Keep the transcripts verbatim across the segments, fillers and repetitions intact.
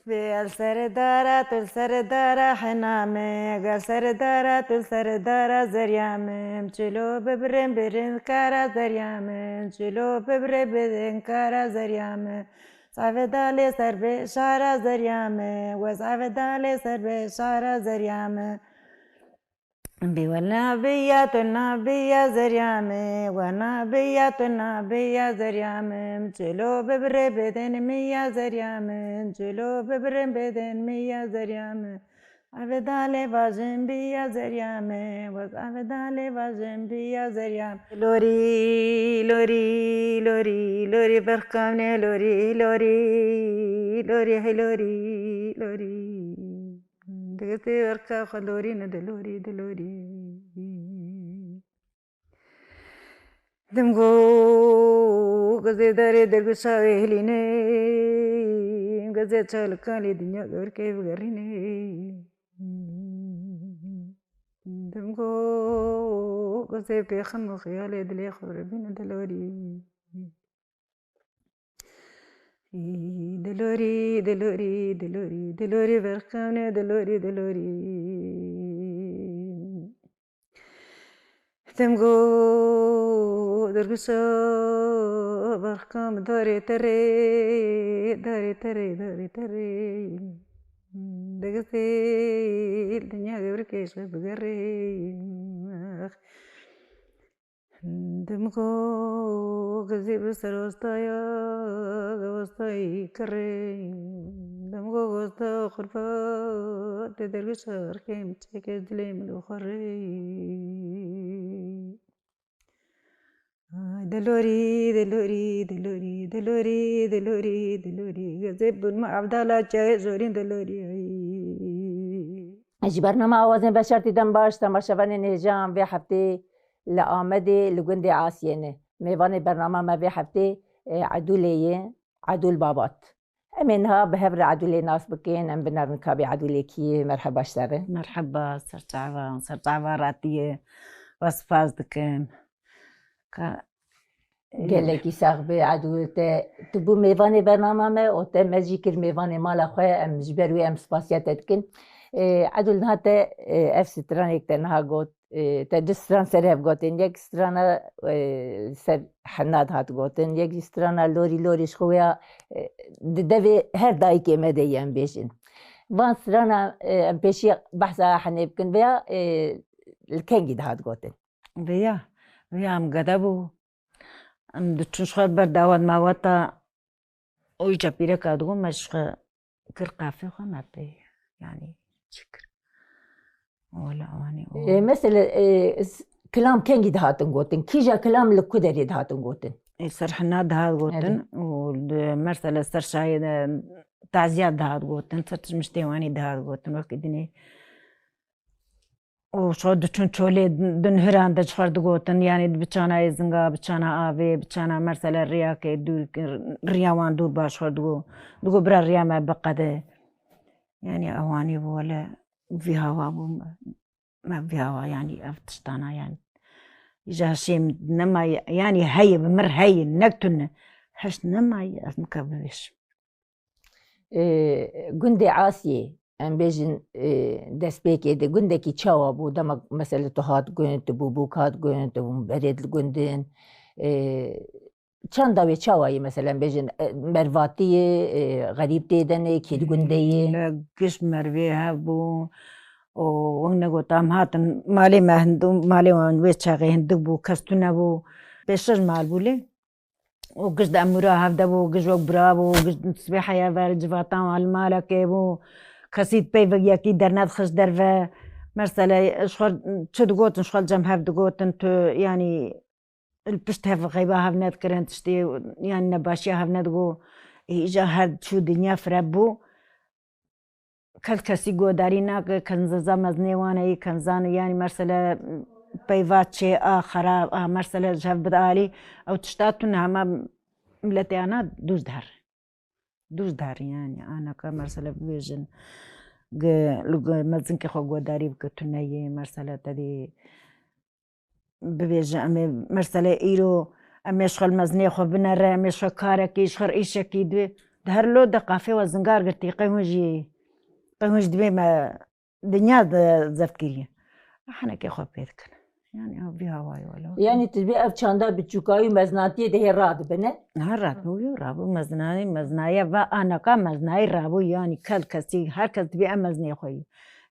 Vê el serdara, tu li serdara hena min, gel serdara, tu li serdara zerya min, çilo bibrin birin kara zerya min, çilo bibrin birin kara zerya min. Savê dalê ser bê şara zerya min, we savê dalê ser bê şara zerya min. Bi we nabiya, tu nabiya zerya min, we nabiya, tu nabiya zerya min, çilo bibirê bidin miya zerya min, çilo bibirê bidin miya zerya min. Ave dalê vajin biya zerya min, we ave dalê vajin biya zerya min. Lorî, lorî, lorî, lorî berxkamne, lorî, lorî, lorî, hey lorî, lorî. Digitê berka xwe lorî ne dilorî, dilorî. Dimgo gizê darê derguşa wê hilîne, gizê çalika lê dinya gerkê bigerîne. Dimgo gizê pêxim û xiyalê dilê xwe ribîne dilorî. Dilorî, dilorî, dilorî, dilorî, berxewne, dilorî, dilorî. Tim go derguşa berxka min darê terê, darê terê, darê terê. Digizê dinya gewrikê ji bigerê. Dimgo gizî bi serostaya, gewestayî kirê. Dimgo gosta xurfa, tê dergişa rikêm çêkê dilê min û xwe rê. Ay, dilorî, dilorî, dilorî, dilorî, dilorî, dilorî. Gizê bûn me Evdala çayê zorîn dilorî. Ay. Ji bernama Awazên Beşertî dem baş, temaşevanên hêja em vê heftê li Amedê li gundê Asiyê ne. Mêvanê bernama me vê heftê, e, Edûlê ye, Edûl Babat. Em ê niha bi hev re Edûlê nas bikin, em binavin ka bê Edûlê kî ye. Merheba ji te re. Merheba, serçava, serçava ratiyê, we spas dikim. Ka Gelekî sax be Edûl, te, tu bû mêvanê bernama me û te me jî kir mêvanê mala xwe, em ji ber wê em spasiya te dikin. E, Edûl, niha te, e, ev stranek te niha got, e, te du stran ser hev gotin, yek strana, e, ser hena dihat gotin, yek jî strana lorî lorî ji xwe ya, e, di devê her dayikê me de ye em bêjin. Van strana, e, em pêşî behsa henê bikin, veya, e, li kengî dihat gotin? Veya, veya em gede bû. Em diçûn ji xwe ber dawet maweta û îca pîreka digot me ji xwe kir qafê xwe me pê, yanî çi kir. Wele ewanî û Ê, mesele, ê, s-, kilam kengî dihatin gotin? Kîja kilam li ku derê dihatin gotin? Ê, ser hina dihat gotin Erê. û di, mesele ser şayê de taziya dihat gotin, ser tişmiştê wanî dihat gotin. Wekî dinê û ji xwe diçûn çolê di nihiran de ji xwe digotin, yanî bi çana êzinga, bi çana avê, bi çana mesele riyakê dûr, riya wan dûr ba ji xwe digo, digo bira riya me biqede. Yanî ewanî bû wele vî hawa bû me, me vî hawa yanî ev tiştana yanî. Îja hişê min nema ye, yanî heye bi mir heye, nek tune. Heş nema ye, ez nika bibêjim. E, gundê Asiyê, em bêjin, e, destpêkê de gundekî çawa bû? Dema mesele tu hat gund, tu bûbûk hat gund, tu bûn berê li gundin. E, çanda wê çawa ye, meselen bêjin, e, mervatî ye, e, xerîb tê de ne, kê di gundê ye? Ne, giş mervê hev bû. O, wek negot em hatin, malê me hindu, malê wan wê çaxê hindik bû, kes tune bû. Pêşir mal bû lê. û giş di emûra hev de bû, giş wek bira bû, giş sibê heya ver civatan wan li malekê bû. Kesî peyvek yekî dernedixist derve. Mesele ji xwe çi digotin, ji xwe li cem hev digotin, tu, yanî li pişt hev xeyba hev nedikirin tiştê, yanî nebaşiya hev nedigo. Îja her çû dinya fireb bû. Kes kesî godarî nake, kenziza mezinê wan heyî, kenzan, yanî mesele peyva çê a xerab, a mesele ji hev bide alî, ew tişta tune hema miletê ana dûr diher. Dûr diher yanî, anaka mesele bibêjin, gi-, li go-, mezinkê xwe godarî bike, tune yê, mesele te dê bibêje, em ê mesele îro, em ê ji xwe li mezinê xwe binere, em ê ji xwe karekî, ji xwe îşekî dibê. Di her lo de qafê we zingar girtî, qey hûn jî, qey hûn jî dibê me dinya de zeft kiriye. Henekê xwe pê dikin. Yani ew vî hawayê wele. Yani tu dibê ev çanda biçûkayî û mezinatiyê de hê radibine? Ha, radibû yo, rabû mezinayî, mezinayê ve anaka mezinayî rabû, yani kel kesî, her kes dibê em mezinê xwe yî.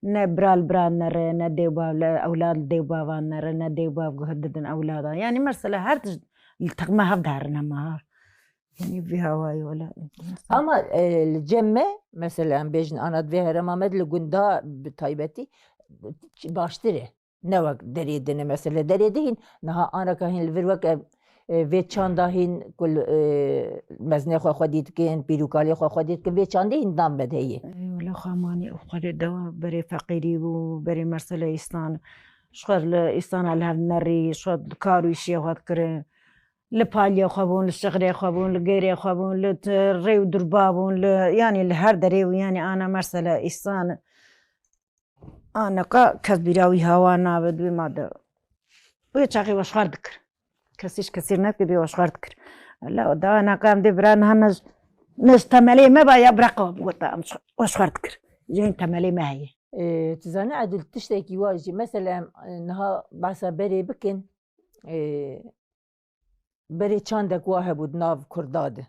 Ne bira li bira nere, ne dêwbav li ewlad li dêwbavan nere, ne dêwbav guh didin ewlada. Yani mesela her tişt li texme hev diherine ma ha. Yani vî hawayê wele. Ama, e, li cem me, mesela, em bêjin ana di vê herêma me de li gunda bi taybetî baştir e. Ne wek derê din e, mesela derê din hîn, niha anaka hîn li vir wek ev, e, vê çanda hîn ku li, e, mezinê xwe xwedî dikin, pîrûkalê xwe xwedî dikin, vê çandê hîn dan me de heye. Ey wele xwe manî û xwedê dewa berê feqîrî bû, berê mesela îstan, ji xwe li îstana li hev nerî, ji xwe kar û îşê xwe dikirin. Li paliyê xwe bûn, li şixrê xwe bûn, li gêrê xwe bûn, li t-, rê û durba bûn, li, yanî li her derê û yanî ana mesela îsan, anaka kes bîra wî hawa nabe, dibê ma de. Wê çaxê we ji xwe re dikir. Kesî ji kesî re nedikir, dibê we ji xwe re dikir. Wela da anaka em dê bira niha ne ji, ne ji temelê me ba ya bira qewa bigota, em ji xwe, we ji xwe re dikir. Jê hîn temelê me heye. Ê, tu zanî Edil tiştekî wa jî, mesela em, e, niha behsa berê bikin, ê, berê çandek wa hebû di nav Kurda de.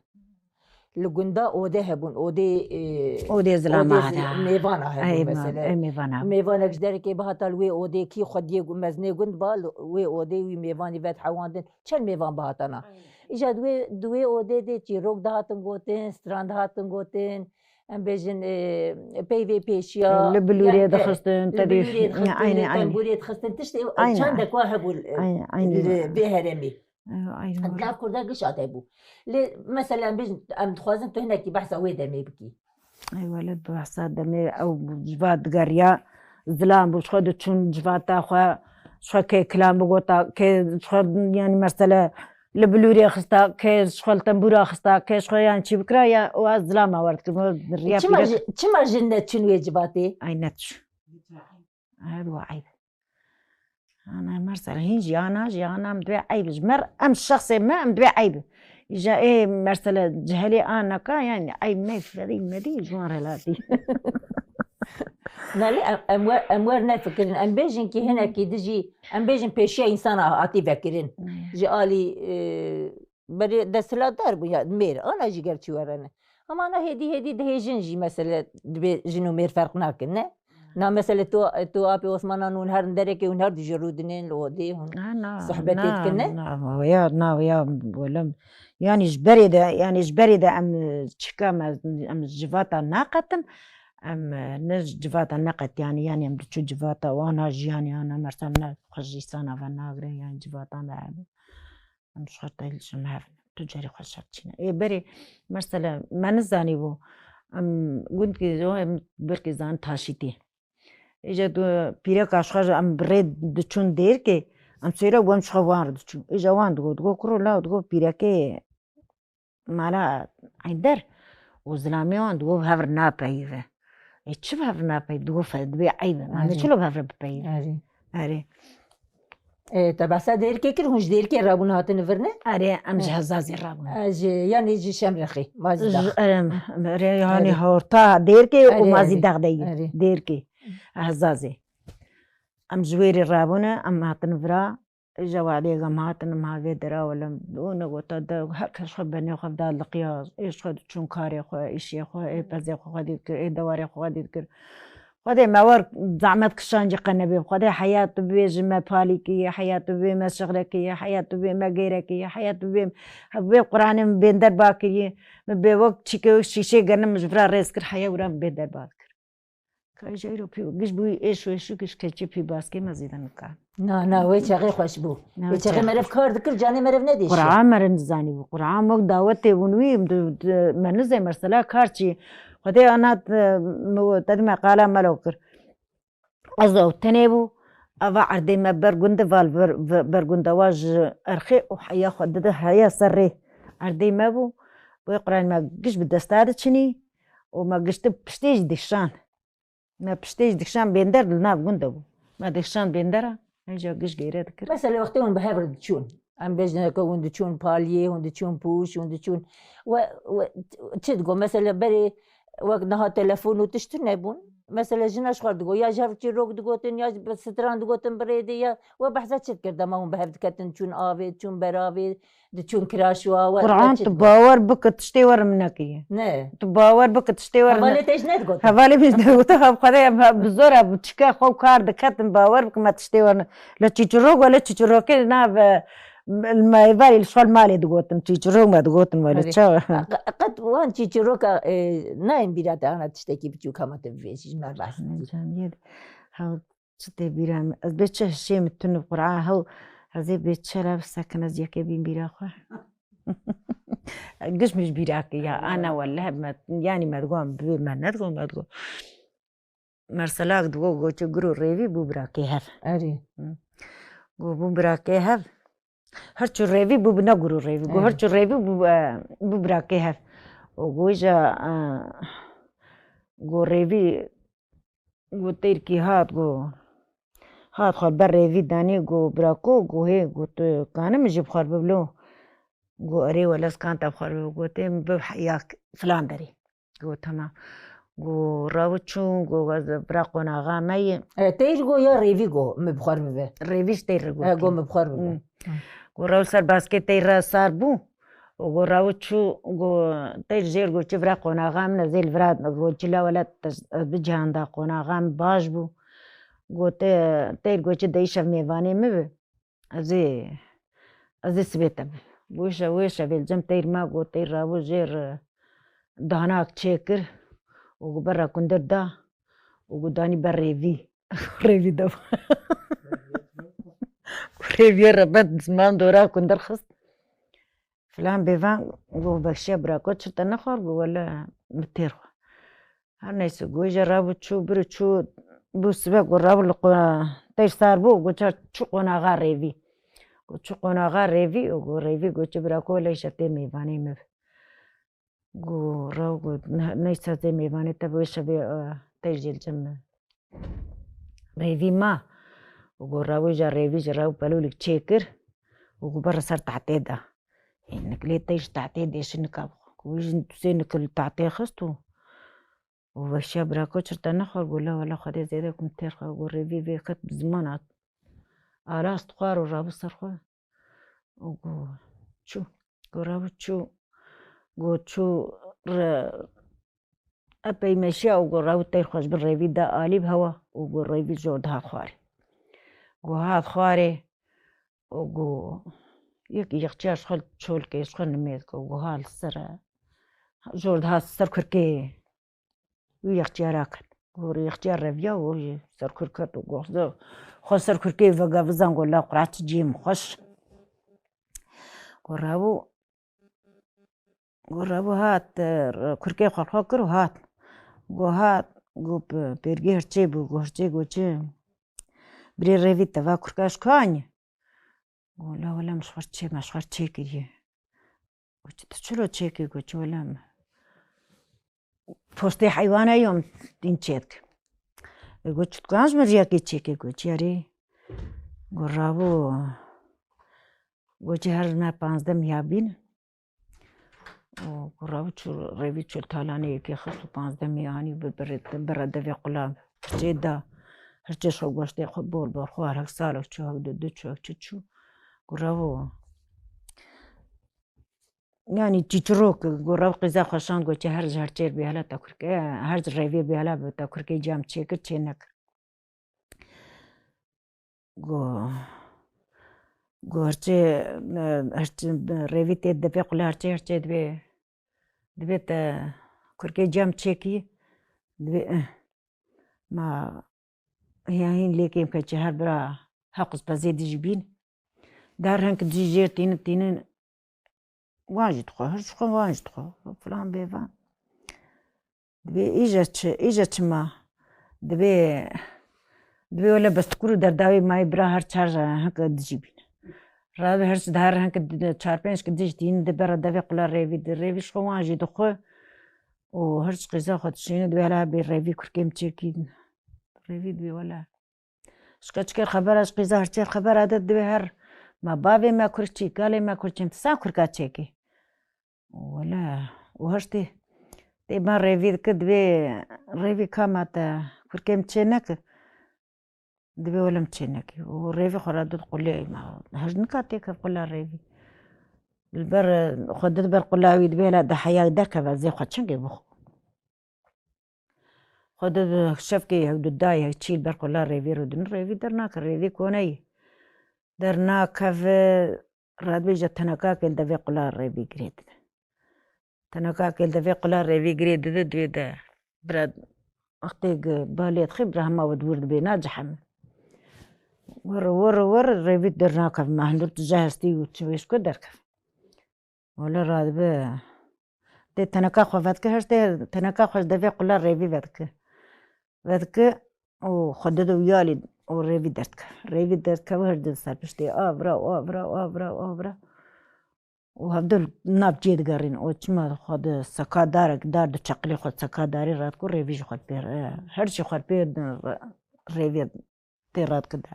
Li gunda ode hebûn, odê, e, Odê zilama odê zil-, hada. Mêvana hebûn Ey, ma-, mesela. Ey mêvana. Mêvanek ji derekê bihata li wê odê kî xwediyê gu-, mezinê gund ba, li wê odê wî mêvanî vedihewandin. Çend mêvan bihatana. Aynen. Îca di wê, di wê odê de çîrok dihatin gotin, stran dihatin gotin. Em bêjin, e, peyvê pêşiya, Li bilûrê yani, e, dixistin, li tedî-, bilûrê dixistin, Aynen, li aynen. Tembûrê dixistin, tiştê, Aynen. Çandek wa hebû, e, Aynen, aynen. Li vê herêmê. Aynen, aynen. Di nav Kurda giş hatibû. Lê, mesela, em bêjin, em dixwazin tu hinekî behsa wê demê bikî. Ey wele, behsa demê ew civat digeriya, zilam bû, ji xwe diçûn civata xwe, ji xwe kê kilam bigota, kê ji xwe, yani, mesela, li bilûrê xista, kê ji xwe li tembûra xista, kê ji xwe yan çî bikira ya, û ez zilama wer dikim, û riya Çima pîrek ji, çima jin neçûn wê civatê? Ay neçû. Her wa eyb. Ana mersel hîn jiyana, jiyana em divê eyb. Ji mer em şexsê me em divê eyb. Îja ê mersele cihelê anaka, yani eyb me fedî medî ji wan re latî. Nalê, em, em wer, em wer nefikirin. Em bêjin ki hinekî dijî, em bêjin pêşiya însana hatî vekirin. Hmm. Ji alî, e, berê desthilatdar bû ya mêr. Ana jî ger çi were ne. Ama ana hêdî hêdî dihêjin jî mesele dibê jin û mêr ferq nakin ne. Na mesele tu, tu apê Osmanan hûn herin derekê hûn her dijî rûdinên li odê hûn Ha, na, sohbetê na, dikin ne? Na, ya, na, ya, welem. Yani ji berê de, yani ji berê de em, e, çika me, em civata naqetin. Em, e, ne civata neqet, yani, yani em diçû civata wana jiyanê ana mersem ne xwe ji îsana ve nagre, yani civata me hebe. Em ji xwe te ji me hev ne. Tu carê xwe şer çîne. Ê berê, mesela, me nizanîbû. Em gundkî, em birkî zan taşîtî. Îja tu pîreka ji xwe ji em bi rê diçûn dêrkê, em sêra bû em ji xwe wan re diçûn. Îja wan digot, digot, kuro law, digot, pîrekê mala Eynder û zilamê wan digot, bi hev re napeyive. Ê çi bi hev re napeyî? Digot, fe-, dibê eyb e. Ma Erê. Çilo bi hev re bipeyîve? Erê. Erê. E, te behsa dêrkê kir, hûn ji dêrkê rabûn hatine vir ne? Erê, em ji Erê. Hezazê rabûn. E, ji, yanî ji Şemrexê, Mazîdax. Ji, erê, em, erê, yanî Erê. Horta dêrkê û Erê, Mazîdax erê. De yî. Erê. Dêrkê. Hezazê. Em ji wêrê rabûne, em hatine vira. Îja wadê em hatin, em ha vê dera welem. Û ne gota de, her kes xwe benê xwe da liqiya. Ê ji xwe diçûn karê xwe, îşê xwe, ê pezê xwe xwedî dikir, ê dewarê xwe xwedî dikir. Xwedê me wer zehmet kişan jî qe nebê. Xwedê heya tu bibê ji me palîkî ye, heya tu bibê me şixrekî ye, heya tu bibê me gêrekî ye, heya tu bibê, bibê Quranê min bênder ba kiriye. Min bê wek çîkê wek şîşê genim min ji vira rêz kir, heya wira min bênder ba kir. Ka îja îro pî, giş bûyî êş û êşû giş keçî pî baskê me zêde nika. Na, na, wê çaxê xweş bû. Na, Wê wê çaxê çax- merev kar dikir, canê merev nedêşiya. Qur'an merev nizanî bû. Qur'an wek dawetê hûn wî, em di, di, me nizê mesela kar çi. Xwedê ana, e, mi, te dime qala melo kir. Ez ew tenê bû. Ava erdê me ber gund e, val ber, ber, ber gund e, wa ji erxê û heya xwe dide heya ser rê. Erdê me bû. Wê Qur'an me giş bi desta diçinî û me gişti piştê jî dişan. Me piştê jî dikişan bênder li nav gund de bû. Me dikişan bêndera, hêja giş gêre dikir. Mesela wextê hûn bi hev re diçûn, Em bêjin ke hûn diçûn paliyê, hûn diçûn pûş, hûn diçûn we, we çi digo? Mesela berê wek niha telefon û tişt nebûn. Mesela jina ji xwe digo, ya ji hev çîrok digotin, ya ji bi stran digotin bi rêdê, ya we behsa çi dikir dema hûn bi hev diketin, çûn avê, çûn beravê, diçûn kiraşwa, we Quran, çi tu digo? Bawer bike tiştê we rim nekiye. Ne. Tu bawer bike tiştê we rim Hevalê ne- te jî nedigotin. Hevalê min jî digotin, hev xwedê em bi zor e, bi çike xwe kar diketin, bawer bike me tiştê we ne- Li çîçirok, wele çîçirokê nave, li me berî li xwe li malê digotin, çîçirok me digotin, wele Erê. Çawa? Qe-, qet wan çîçiroka, e, nayên bîra te ana tiştekî biçûk hema te bivêjî, ji me behs bikî. Can yê. Hew çi tê bîra min? Ez bê çi hişê min tune Qur'a hew, ez ê bê çi re bisekin ez yekê bîn bîra xwe. Giş min ji bîra kir ya, ana wele me, yanî me digo em bibê me nedigo me digo. Merselak digo, go çi guro rêvî bû birakê hev. Erê. Hı. Go bû birakê hev. Her çi rêvî bû bi ne guro rêvî. Go her Erê. Çi rêvî bû, e, bû birakê hev. O go ja, e, go rêvî, go têrkî hat, go hat xwe ber rêvî danî, go birako, go hê, go tu kanî min jî bi xwe bibilo. Go erê wele ez kan te bi xwe bibilo. Go tê min bi heya filan derê. Go, tamam. Go, raw çû, go, ez bira qonaxa me yê. E, teyr go ya rêvî go, min bi xwe re bibe. Rêvî ji teyr re go E, go kê. Min bi xwe re bibe. Hmm. Go, raw ser baskê teyr re sar bû. Go, raw çû, go, teyr jêr go, çi vira qonaxa min, ez ê li vira, go, çi la wele te-, ez bi cihanda qonaxa min baş bû. Go, te-, teyr go, çi de îşev mêvanê min bi. Ez ê, ez ê sibê te bim. Wê şe-, wê şevê li cem teyr ma got, teyr rabû jêr, e, danak çêkir û got, ber re kundir da û got, danî ber rêvî. Rêvî de. Rêviyê re ber ziman dora kundir xist. Filan bêvan got, vekşiya birako çi te nexwar? Got, wele min têr xwar. Her neyse, go îja rabû çû, birû çû, bû sibe go rabû li qo-, teyr sar bû, go ça çû qonaxa rêvî. Go çû qonaxa rêvî, û go rêvî go çi birako leyşe tê mêvanê min. Go raw go ne-, neyse tê mêvanê te wê şevê, e, teyr jê li cem min. Rêvî ma. Û go raw îja rêvî ji raw pelûlik çêkir. Û go ber ser tahtê da. Ê, nik lê teyr ji tahtê dêşinika bixwe. Go wî jî sê nikil tahtê xist û Û veşiya birako çir te nexwar, go la wela Xwedê zêde kum têr xwe, go rêvî vê ket bi ziman hat. Arast xwar û rabû ser xwe. Û go çû. Go rabû çû. Go çû re epey meşiya û go rabû teyr xwe ji bin rêvî da alî bi hewa û go rêvî jor diha xwarê. Go hat xwarê û go yek yexçiya ji xwe çolkê ji xwe nimêz go, go ha li ser e. Jor diha ser kurkê. Wî yexçiyara ket. Gorî yexçiyar reviya û jî ser kurk ket û got, xwe ser kurkê vegavizan got, la qura çi cihê min xweş. Got, rabû, got, rabû hat, e, kurkê xwe xwe kir û hat. Got, hat, got, pe-, pêrgê hirçê bû, got, hirçê got, çi? Birê revî te va kurka ji ku anî? Got, la wele min ji xwe çê, me ji xwe çê kiriye. Got, çi tu çilo çêkî? Got, çi wele min postê heywana yom tîn çêdik. E, got, çi tu kan ji min riyakê çêkî? Got, çi yarî? Got, rabû. Got, çi her ne panzdeh miya bîn. Û got, rabû çû revî çû talanê yekê xist û panzdeh miya anî bi, bi re-, bi redevê qula çê da. Hirçê ji xwe goştê xwe bor bor xwar, hek salek çû, hek du du çû, hek çi çû. Got, rabû. Yanî çîçirok, go rew qîza xwe şand, go çi her ji her çêr bêhela te kurke, her ji revê bêhela bi te kurkê cam çêkir, çê nekir. Go, go her çê, e, her çê, revî tê devê qule her çê, her çê divê, divê te kurkê cam çêkî, divê, eh, ma hiya hîn lêkêm ke çi her bira heq û spezê dijî bîn. Dar hink dijî jêr tînin, tînin, wan jî dixwe, hir ji xwe wan jî dixwe. Filan bêvan. Divê îja çi, îja çima? Divê, divê wele bestikûr û derdawê mayê bira her çar hink dijî bîn. Rabe her çi dihar hink di-, çar pênc ki dijî tînin di bera devê qula revî di. Revî ji xwe wan jî dixwe. Û her çi qîza xwe dişîne divê hela bê revî kurkêm çêkî. Revî divê wele. Ji keçikê xebera, ji qîza hirçê xebera de divê her Ma bavê me kurkçî, kalê me kurkçî, tu sa kurka çêkî? Wele, û hiştê tê ben rêvî dikir, divê rêvî ka ma te kurkê min çê neke. Divê wele min çê neke. Û rêvî xwe re did qulê me. Hej nika têke qula rêvî. Li ber, xwe did ber qula wî, divê hele de heya derkeve zê xwe çingê bixwe. Xwe di şevkê yek du day yek çî li ber qula rêvî rûdin, rêvî dernake, rêvî koneyî. Dernakeve, radibêje tenekakê li devê qula rêvî girê dide. Tenekakê li devê qula rêvî girê dide, divê de bira wextê gi balê dixî, bira hema we di wir dibê, naciheme. Wir, wir, wir, rêvî dernakeve, me hundir tu jê hestî û çi wêş ku derkeve. Wele radibe. Tê teneka xwe vedike, her tê teneka xwe ji devê qula rêvî vedike. Vedike û xwe dide û yalî û rêvî derdike. Rêvî derdike û her di ser piştê avra û avra û avra û avra. Û hevdû nav cê digerîn. Û çima xwe di seka darek, dar di çeqilê xwe seka darê radike û rêvî ji xwe pê, her şey xwe pê rêvî tê radike de.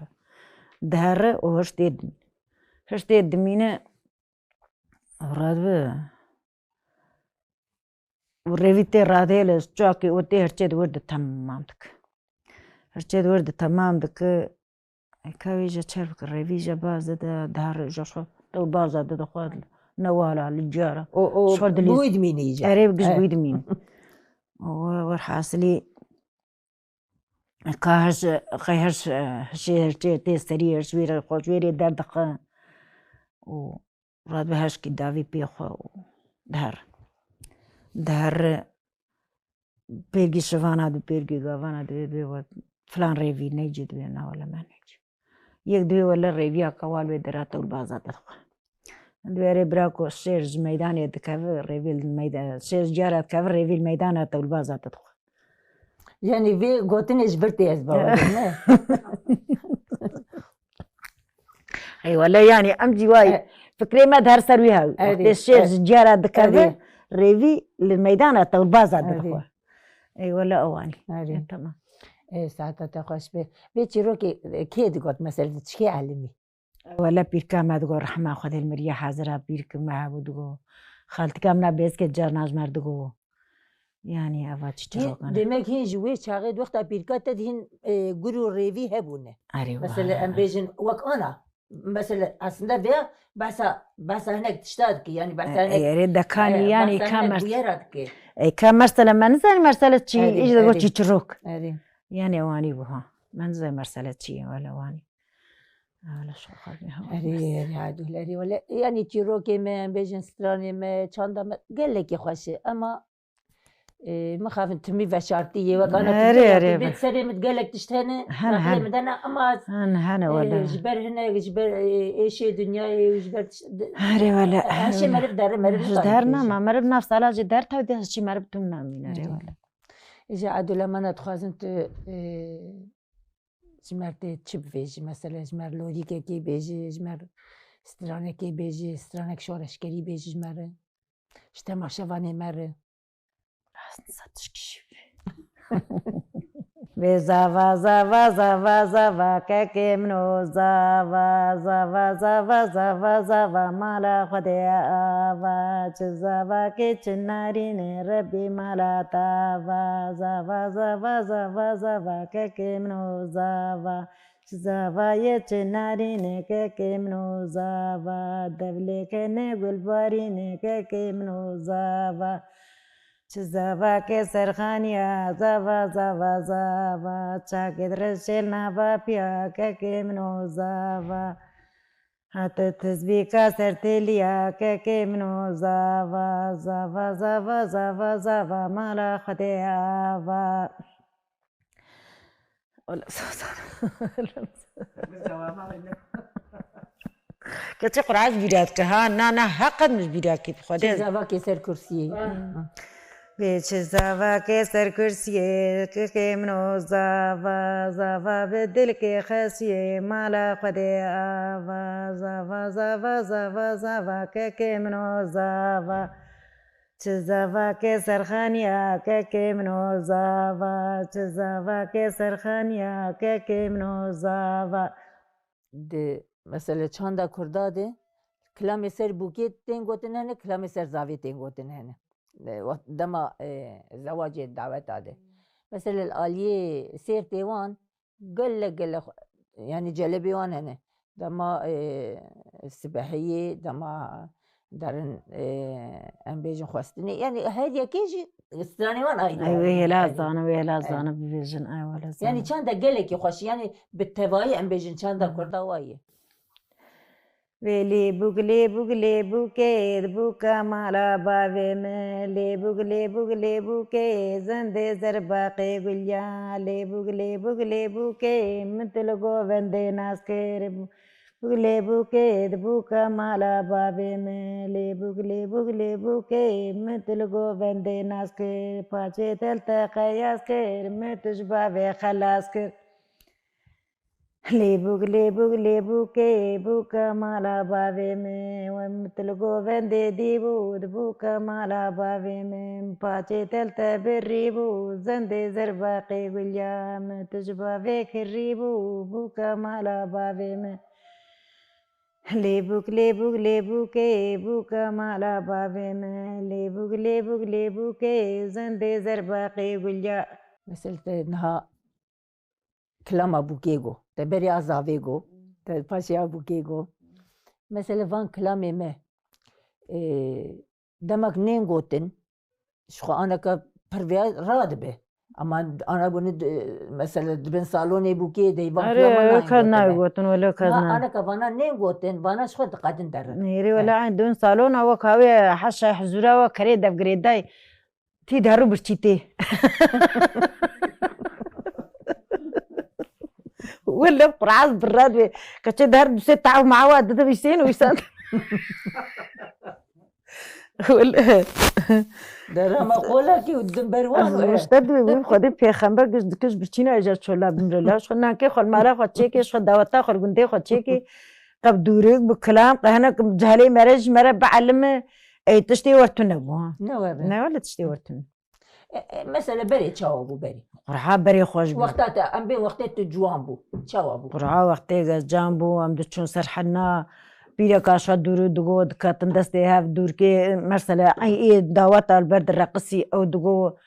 Dihere û hiştê dimîne. Hiştê dimîne, radibe. Û rêvî tê radihêle, çakê û tê hirçê di wir de temam dike. Hirçê di wir de temam dike. Eka wê je çer bike, rêvî je baz dide, dihere je xwe, ew baza dide xwe, ne wala li ciyara. O, o, Ji xwe dilî. Bi wî dimînî je. Erê, giş bi wî dimînî. Û werhasilî, ka hiş, qey hiş, hişê hirçê tê serî, hiş wê re xwe ji wê rê derdixe. Û radibe hişkî davî pê xwe û dihere. Dihere pêrgî şivana di pêrgî gavana divê bê we filan rêvî neycî divê na wele me neycî. Yek divê wele rêviya kewal wê dera tewlbaza te dixwe. Divê rê bira ku şêr ji meydanê dikeve, rêvî li meyda-, şêr ji cara dikeve, rêvî li meydana tewlbaza te dixwe. Yanî vê gotinê ji vir tê ez bawer dikim, ne? Ey wele, yanî em cî wayî. E. Fikrê me di her ser wî hew. Erê, Wextê şêr e. ji ciyara dikeve, Erê. rêvî li meydana tewlbaza Erê. dixwe. Ey wele ew anî. Erê. E, tamam. E, saeta te xweş be. Vê çîrokê, e, kê digot mesela, çikê elimî? Wele pîrka me digot, rehma Xwedê li miriye hazira pîrk me hebû digot. Xaltika min a bêzkê carna ji mer digot. Yanî eva çi çi Hîn, rokan e. Demek hîn ji wê çaxê di wexta pîrka te de hîn, e, gur û rêvî hebûne. Erê, Mesela wa. em bêjin wek ana. Mesela aslında veya behsa, behsa hinek tişta dike, yanî behsa E, hinek, erê dekanî e, yanî behsa hinek kamers. bûyera dike. E, ka mersele me nizanî mersele çi, Erê, îş de got erê. çî çirok. Erê. Yanî wanî bû ha. Me nizanî mersele çi ye, wele wanî. Wele şoxa be ha. Erê, erê, adûl, erê, wele. Yanî çîrokê me, em bêjin stranê me, çanda me, gelekî xweş e. Ema E, mixabin timî veşartî yê wek ana Erê, timî erê, erê, bê be. serê min gelek tişt hene, Hene, naqilê hene. min dene ama Hene, hene, e, wele. ji ber hinek, ji ber, e, êşê dinyayê û ji ber tişt-, de-, Erê, wele, her şey erê, wele. meriv derin, meriv Ji nikare der bêje. nama, meriv nav sala jî der tew de çi meriv tun namîne, erê, Erê. wele. Îja Edûlemana dixwazin tu, e, ji mer tê çi bivêjî? Mesela ji mer lorîkekê bêjî, ji mer stranekê bêjî, stranek şoreşgerî bêjî ji mer re. Ji temaşevanê me re. Rast nizam tişkî jî bê. Bê zava, zava, zava, zava, kekê min o zava, zava, zava, zava, zava, mala Xwedê ava, çi zavakê çi narînê, Rebbî mala tava, zava, zava, zava, zava, kekê min o zava. Çi zavayê çi narînê kekê min o zava, devlêkê nê gulbarînê kekê min o zava. Çi zavakê serxaniya zava, zava, zava, çakê direşê li nava piya kekê min o zava. Hate tizbîka sertêliya kekê min o zava, zava, zava, zava, zava, mala Xwedê ava. Wele, Keçê Qur'an ji bîra dike, ha, na, na, heqet min ji bîra kir, bi Xwedê. Çi zavakê ser kursiyê. Bê çi zavakê ser kursiyê, kekê min o zava, zava bi dilkê xesiyê, mala Xwedê ava, zava, zava, zava, zava, kekê min o zava. Çi zavakê serxaniya kekê min o zava, çi zavakê serxaniya kekê min o zava. Di Mesele çanda Kurda de kilamê ser bûkê tên gotin hene, kilamê ser zavê tên gotin hene. E, wa-, dema, e, zewacê daweta de. Mesele li aliyê sêrtê wan gelek gelek xwe-, yani celebê wan hene. Dema, e, sibehiyê, dema derin, e, em bêjin xwestinê. Yani her yekê jî stranê wan ayrı Ay, ayrı. wê hêla Ayrı. zanin, wê hêla Ayrı. zanin bibêjin. Ay, wele Yani zanin. çanda gelekî xweş, yani bi tevayî em bêjin çanda Kurda wa ye. Wê lêbûk, lêbûk, lêbûkê, dibûka mala bavê min. Lêbûk, lêbûk, lêbûkê, zindê zerbaqê gulya. Lêbûk, lêbûk, lêbûkê, min tu li govendê nas kir. Lêbûkê, dibûka mala bavê min. Lêbûk, lêbûk, lêbûkê, min tu li govendê nas kir. Paçê tel te qeyas kir, min tu ji bavê xelas kir. Lêbûk, lêbûk, lêbûkê, bûka mala bavê min. Wem tu li govendê dî bû, dibûka mala bavê min. Paçê tel te birî bû, zindê zerbaqê gulya min. Tu ji bavê kirî bû, bûka mala bavê min. Lêbûk, lêbûk, lêbûkê, bûka mala bavê min. Lêbûk, lêbûk, lêbûkê, zindê zerbaqê gulya. Mesel te niha kilama bûkê go, te berê a zavê go, te paşê a bûkê go. Mesele van kilamê me, e, demek nên gotin, ji xwe aneke pir vê radibe. Ama ana gunî di-, mesele dibin salonê bûkê de van Erê, kilama ew nayên kes gotin. nayê gotin, wele kes Ha, nayê. aneke vana nên gotin, vana ji xwe diqedin derin. Nêrê, wele Ha. eyn dibin salona wek hawê heşa hezûra wek kerê devgirêdayê. Tî deru birçî tê. Wele quraz birra dibê. Keçê der dusê taw mawa dide wîsên û wîsan. Wele. Derama qolakî û din berwan. Wîşte dibê wî Xwedê pêxember giş dikiş birçîna êca çola bimre. La xwe nankê xwe mala xwe çêkê, xwe daweta xwe gundê xwe çêkê. Qe bi dûrik, bi kilam, qe hinek cehlê mere ji mere bielime. Ey tiştê wer tune bû, ha. Ne wer Ne wele tiştê wer tune. E, e, mesele berê çawa bû berê? Qurha berê xweş bû. Wexta te, em bên wextê tu ciwan bû. Çawa bû? Qurha wextê ez can bû, em diçûn ser hena. Pîreka şa dûrû digo, diketin destê hev dûrkê, mesele, ey, ê daweta li ber direqisî, ew digo,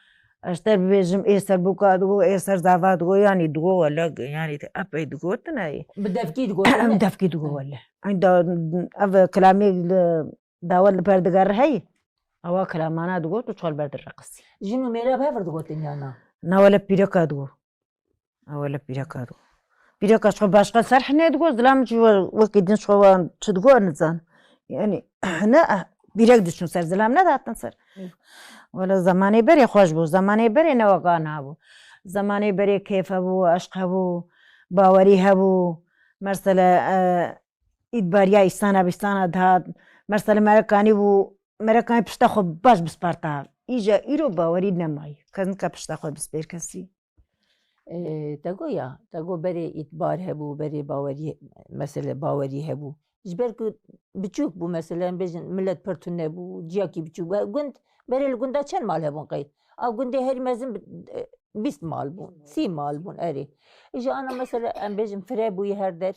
ez te bibêjim, ê serbûka digo, ê ser zava digo, yanî digo, wele, yanî epey digotin, ey. Bi devkî digotin, Em ne? devkî digo, wele. Ey da, ev kilamê li dawet li ber diger heyî, ewa kilamana digot û çol ber direqisî. Jin û mêra bi hev re digotin ya na? Na wele pîreka digo. Na wele pîreka digo. Pîreka ji xwe başqa ser hinê digo, zilam ji we-, wekî din ji xwe wan çi digo nizan. Yani, ne, pîrek diçûn ser, zilam nedatin ser. Hı. Wele zemanê berê xweş bû, zemanê berê ne wek ana bû. Zemanê berê kêf hebû, eşq hebû, bawerî hebû. Mesele, e, îtbariya îsana bîsana dihat. Mesele merekanî bû, merekanî pişta xwe baş bisparta. Îja îro bawerî nemayî. Kes nika pişta xwe bispêr kesî. Ee, te got ya, te got berê îtbar hebû, berê bawerî, mesele bawerî hebû. Ji ber ku biçûk bû, mesele em bêjin, milet pir tune bû, ciyakî biçûk bû. Gund, berê li gunda çend mal hebûn qey? A gundê herî mezin bi-, e, bîst mal bûn, sî mal bûn, erê. Îja ana mesele em bêjin fire bûyî her der.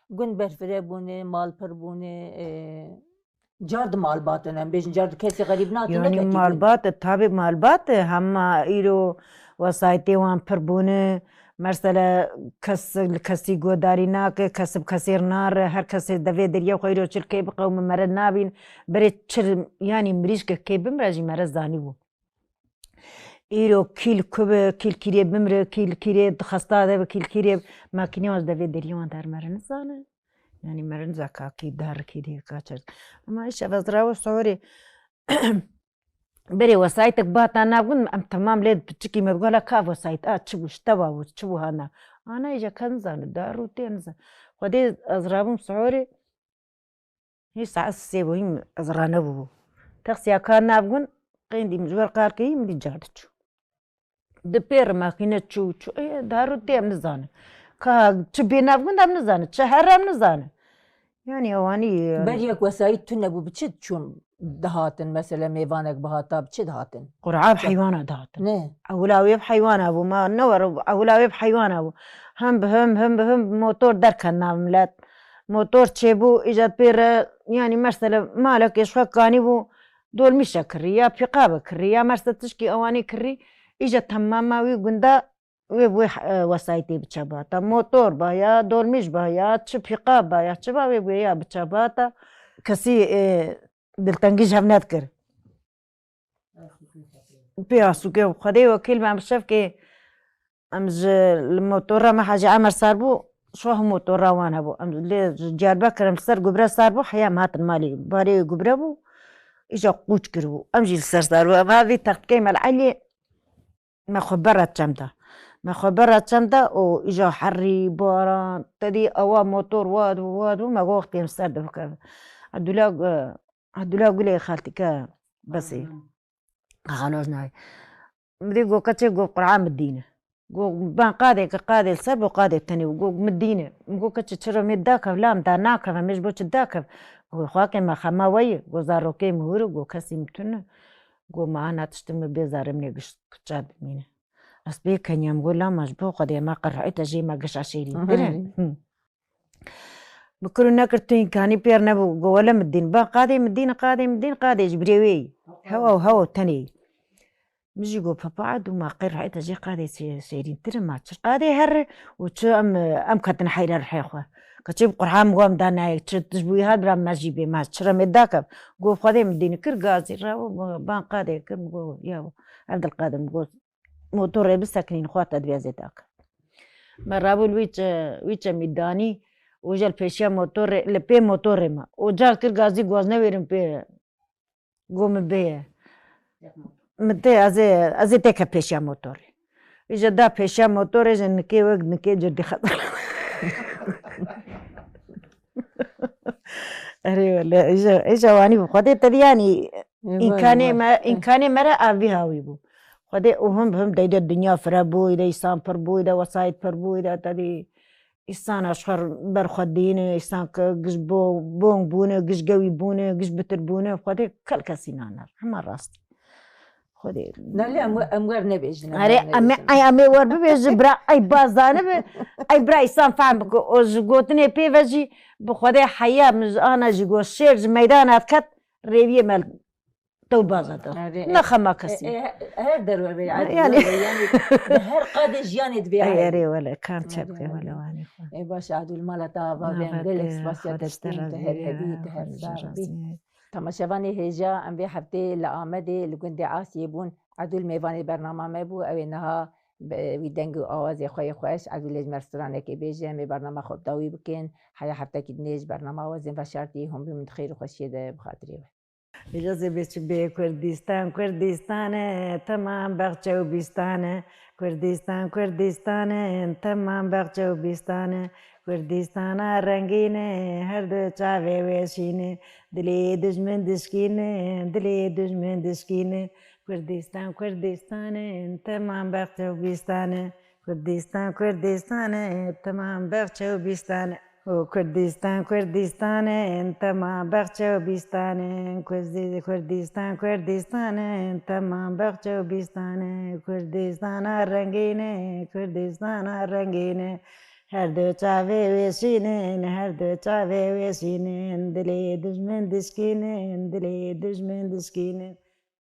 Gund berfire bûne, mal pir bûne, e, Car di malbat in, em bêjin car di kesî xerîb nakin, ne Yani tekî malbat e, tabi malbat e, hema îro wesaytê wan pir bûne. Mesele kes li kesî guhdarî nake, kes bi kesê re nare, her kesê devê deriyê xwe îro çi li kê biqewime mere nabîn. Berê çi, yani mirîşkek kê bimre jî mere zanîbû. Îro kî li ku be, kî li kîrê bimre, kî li kîrê di xesta de be, kî li kîrê makînê wan ji devê deriyê wan dermere nizane. Yani merind zaka kî dar kî dê ka çer. Ama îşev ez rawo sorê. Berê wesaytek bata navgin em temam lê piçikî me gola ka wesayt a çi bû, şteva bû, çi bû hana. Ana îja ka nizane, dar û tê nizane. Xwedê ez rabûm sorê. Hî saet sê bû, hîn ez ranebû. Teqsiya ka navgin, qêndî min ji wer qar keyî min dî car diçû. Di pê re makîne çû, çû, ê, dar û tê em nizane. Ka çi bê navgund em nizane, çi here em nizane. Yani ewanî, yani. Ber yek wesayît tune bû, bi çi diçûn? dihatin, mesela mêvanek bihata, bi çi dihatin? Qur'a bi heywana dihatin. Ne? Ewila wê bi heywana bû, ma ne were, ewila wê bi heywana bû. Him bi him, him bi him motor derket nav milet. Motor çêbû, îca pê re, yanî mersele malekê ji xwe kanî bû, dolmîşe kirî, ya pîqabe kirî, ya merse tişkî ewanî kirî, îca temama wî gunda wê bû, e, wesayîtê biçe bata. Motor ba ya, dolmîş ba ya, çi pîqab ba ya, çi ba wê bû ya biçe bata. Kesî, e, diltengî ji hev nedikir. Pê asûkê û Xwedê wekîl me bi şevkê em ji li motora me Hacî Emer sar bû, şoh motora wan hebû. Em lê ji Diyarbekir em li ser gubre sar bû, heya em hatin malê. Barê wê gubre bû, îca qûç kiribû. Em jî li ser sar bû. Em ha vî textikê me li Eliyê me xwe bera çem da. Me xwe bera çem da û îja herî, baran, te dî ewa motor wad bû, wad bû, me got wextê em ser de bikeve. Abdullah, e, Abdullah Gulê xaltîke Besê. Xalos nayê. Min dî got keçê got Qur'an min dîne. Got ben qadê ke qadê li ser bo qadê tenê bû. Got min dîne. Min got keçê çira me dakev, la min da nakev, em ê ji bo çi dakev? Got xwakê me xema we ye. Got zarokê min hûr e, got kesî min tune. Got ma ana tiştê min bê zarê min ê giş kuça dimîne. Ez bê kenya min got la ma ji bo Xwedê ma qirhî te jê me gişa şêrîntir e. Hı. Bi kir û nekir tu îmkanî pêr nebû, got wele min dîn. Ben qadê min dîn, qadê min dîn, qadê ji birê wê yî. Hewa û hewa tenê yî. Min jî got papa Edû ma qey rihê te jê qadê sê-, sêrîntir e, ma çi qadê her û çi em, em ketin heyre rihê xwe. Keçê bi Qur'an min got em da nayê, çi tişt bûyî hat bira me jî bê, ma çi re me dakev. Got Xwedê min dîn kir gazî re, ban qadê kir, min got ya Evdilqadir, min got motorê bisekinîn xwe te divê ez ê dakim. Me rabû li wî çe-, wî çemî danî û jel pêşiya motorê, li pê motorê me. Û cal kir gazî goz newêrin pê. Go min bê ye. Min tê ez ê, ez ê têke pêşiya motorê. Îja da pêşiya motorê ji nikê wek nikê cirdî xet. Erê wele, îja, îja wanî bû. Xwedê te dî yanî Îmkanê me, îmkanê me re a vî hawî bû. Xwedê û him bi him deyde dinya fire bû, de îsan pir bû, de wesayît pir bû, de tedî îsana ji xwe ber xwe dîne, îsan ke giş bo-, bong bûne, giş gewî bûne, giş bitir bûne, Xwedê kel kesî naner. Hema rast. Xwedê. Nalê em we-, em wer nebêjin, em Erê, wer em ê, nebêjin. Ay, em ê wer bibêjin, bira, ay, bazane bi, ay, bira, îsan fehm bike. O ji gotinê pê ve jî bi Xwedê heya min ji ana jî got, şêr ji meydana diket, rêviyê me li tew baza da. Erê, Ne e, xema e, kesî. e, her derve bê, Ha, adil yani. Derve, yani, di her qadê jiyanê divê Ay, heye. Erê wele, kam çepke Erê. wele wanî xwe. E, baş, Adil, mala te ava bê, em gelek spasiya te dikin, te her hebî, te her sar bî. Temaşevanê hêja, em vê heftê li Amedê li gundê Asiyê bûn. Edûl mêvanê bernama me bû, ew ê niha bi wî deng û awazê xwe yê xweş, Edûlê ji me stranekê bêje, em ê bernama xwe bi dawî bikin. Heya heftekî dinê ji bernama wezên veşartî hûn bimîn di xêr û xweşiyê de bi xatirê we. Îja zê bê çi bê Kurdistan, Kurdistan e, temam baxçe û bîstan e. Kurdistan, Kurdistan e, temam baxçe û bîstan e. Kurdistana rengîn e, her du çavê wê şîn e. Dilê dijmin dişkîne, dilê dijmin dişkîne. Kurdistan, Kurdistan e, temam baxçe û bîstan e. Kurdistan, Kurdistan e, temam baxçe û bîstan e. O Kurdistan, Kurdistan e, temam baxçe û bîstan e. Kurdi-, Kurdistan, Kurdistan e, temam baxçe û bîstan e. Kurdistana rengîn e, Kurdistana rengîn e. Her du çavê wê şîn in, her du çavê wê şîn in, dilê dijmin dişkînin, dilê dijmin dişkînin.